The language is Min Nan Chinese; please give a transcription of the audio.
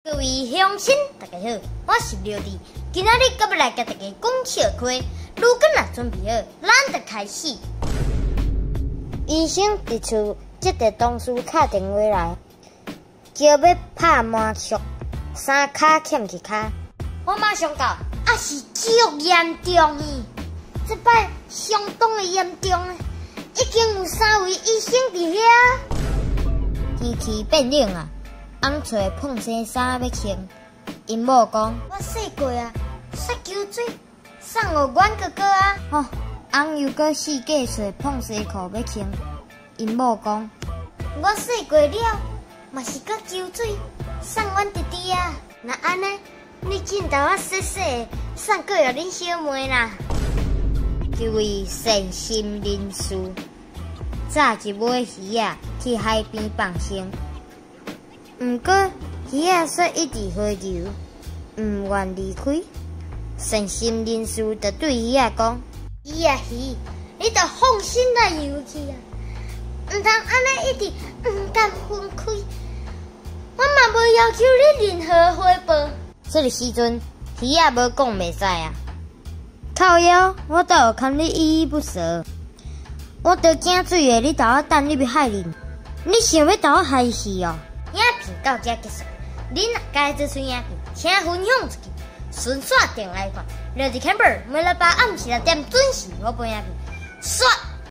各位鄉親，大家好，我是劉弟，今仔日閣欲來共大家講笑話，如果若準備好，咱就開始。醫生佇厝接著同事敲電話來，叫欲拍麻將，三跤欠一跤。我馬上到，啊是足嚴重的，這擺相當的嚴重，已經有三位醫生佇遐。天氣變冷啊！翁揣膨紗衫欲穿，𪜶某講：我洗過啊，煞求水送予阮哥哥啊！吼，翁又閣四界揣膨紗褲欲穿，𪜶某講：我洗過了，嘛是閣求水送阮弟弟啊！若按呢，你緊共我洗洗的，送過予恁小妹啦。這位善心人士，紮一尾魚仔去海邊放生。毋過魚仔煞一直回游，毋願離開。善心人士就對魚仔講：魚啊魚，你著放心來游去啊，毋通按呢一直毋甘分開。我嘛無要求你任何回報。這个時陣，魚仔無講袂使啊！靠腰，我倒有堪你依依不捨。我著驚水的，你共我擲入去海裡，你想欲共我害死哦？影片到這結束，恁若喜歡這喙影片，請分享出去，順紲轉來看。六日 Camper 每禮拜暗時6點準時我播影片，煞。